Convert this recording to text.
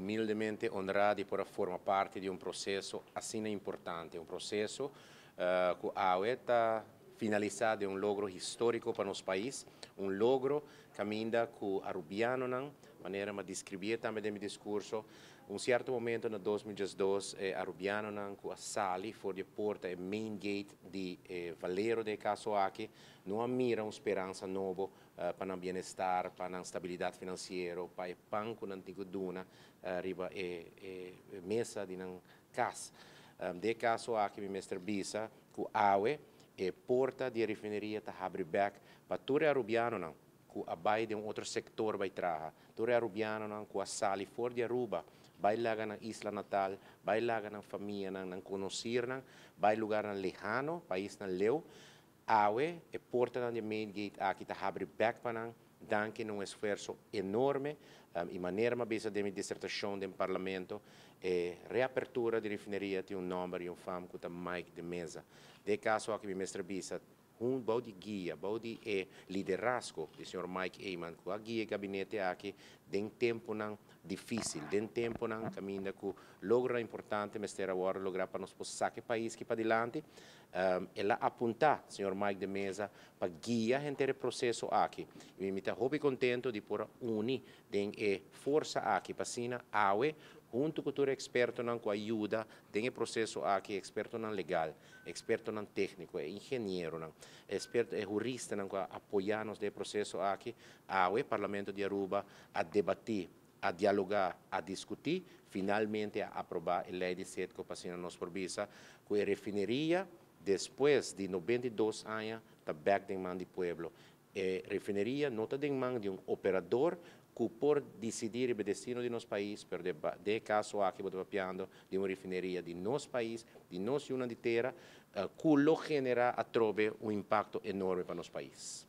Humildemente honra di por forma parti di un proceso asina importante, un proceso cu awe ta finalisa den un logro historico pa nos pais, un logro caminda cu Arubianonan, manera mi a describi tambe den mi discurso, un cierto momento na 2012, Arubianonan cu a sali for di porta e main gate di Valero den caso aki, no a mira un speransa nobo pa nan bienestar, pa nan stabilidad financiero, pa e pan cu nan tin cu duna riba e mesa di nan cas. Den caso aki mi mester bisa cu awe e porta di refineria ta habri bek pa tur Arubianonan cu a bay den otro sector bay traha. Tur Arubianonan cu a sali for di Aruba, bay laga nan isla natal, bay laga nan famianan, nan conocirnan, bay lugarnan lehano, paisnan leu. Awe e portanan di main gate aki ta habri bek pa nan, danki na un esfuerso enorme y manera mi a bisa den mi disertacion den Parlamento, e reapertura di refineria tin un nomber y un fam cu ta Mike de Meza. Den caso aki mi mester bisa un bou di guia, bou di e liderazgo di señor Mike Eman, cu a guia e gabinete aki den temponan dificil, den temponan caminda cu logronan importante mester a wordo logra pa nos por saca e pais aki padilanti. El a apunta señor Mike de Meza pa guia henter e proceso aki. Y mi ta hopi contento di por a uni den e forsa aki pa asina awe hunto cu tur expertonan cu a yuda den e proceso aki, expertonan legal, expertonan tecnico, e ingenieronan, experto, e juristanan cu a apoya nos den e proceso aki, awe Parlamento di Aruba a debati, a dialoga, a discuti, finalmente a aproba e ley di Citgo pa asina nos por bisa cu e refineria despues di 92 aña ta bek den man di pueblo. E refineria no ta den man di un operador cu por dicidi riba e destino di nos pais, pero den caso aki bo ta papiando di un refineria di nos pais, di nos yiunan di tera, cu lo genera atrobe un impacto enorme pa nos pais.